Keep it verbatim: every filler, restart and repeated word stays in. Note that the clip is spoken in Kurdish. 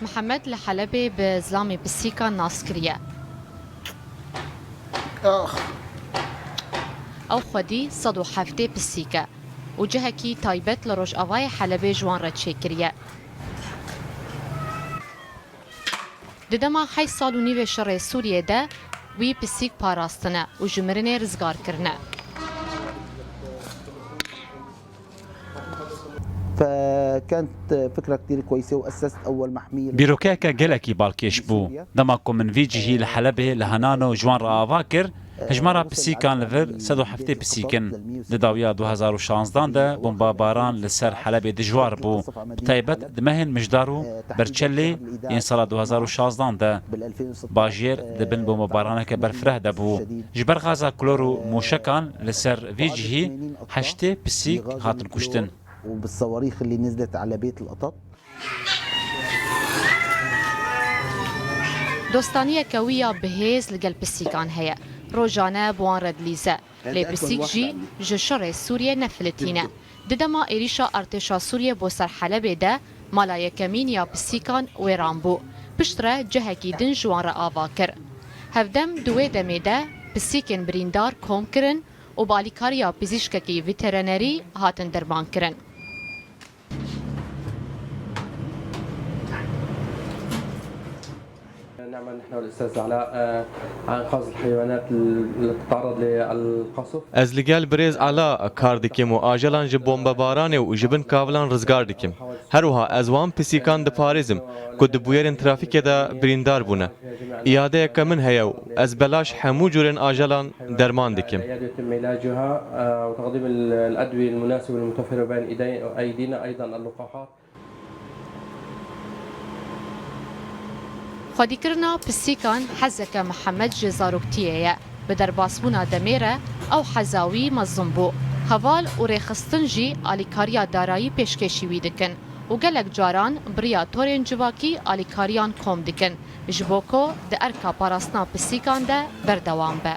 Mihemed li Helebê bi zilamê pisîkan nas kiriye. Ew xwedî sed û heftê pisîk e û cihekî taybet li rojavayê Helebê ji wan re çêkiriye. Di dema heyş sal û nîvê şerê Sûriyê de wî pisîk parastine û ji mirinê rizgar kirine. فكانت فكرة كتير كويسة وأسست أول محمية. Bîrokeyeke gelekî balkêş bû. Dema ku min vî cihî li Helebê li henan û ji wan re ava kir, hejmara pisîkan li vir sed û heftê pisîk in. Di dawiya du hezar û şazdan de bombabaran li ser Helebê dijwar bû. Bi taybet di mehên Mijdar û Berçelê yên sala du hezar û şazdan de. Bajêr di bin bombebaraneke berfireh de bû. Ji ber gaza klor û mûşekan li ser vî cihî heştê pisîk hatin kuştin. وبالصواريخ اللي نزلت على بيت القطط. Dostaniyeke wî ya bihêz li gel pisîkan heye. Rojane bi wan re dilîze. Lê pisîk jî ji şerê Sûriyê nefilitîne. Di dema êrîşa artêşa Sûriyê bo ser Helebê de mala yekemîn ya pisîkan wêran bû. Piştre cihekî din ji wan re ava kir. Hevdem di wê demê de pisîkên birîndar kom kirin û bi alîkariya pizîşkekî veterinerî hatin derman kirin. نعمل نحن والاستاذ علاء آه، على انقاذ الحيوانات اللي بتتعرض للقصف. Ez li gel birêz Ela kar dikim û ajelan ji bombebaranê û ji bin kavilan rizgar dikim. Her wiha ez wan pisîkan diparêzim ku di bûyerên trafîkê de birîndar bûne. Îadeyeke min heye û ez belaş hemû cûrên ajelan derman dikim. العيادة يتم علاجها آه، وتقديم الادويه المناسبه المتوفره بين ايدينا ايضا اللقاحات. Xwedîkirina pisîkan hezeke Mihemed ji zaroktiyê ye. Bi derbasbûna demê re ew heza wî mezin bû. Heval û rêxistin jî alîkariya darayî pêşkêşî wî dikin û gelek caran bi riya torên civakî alîkariyan kom dikin ji bo ku di erka parastina pisîkan de berdewam be.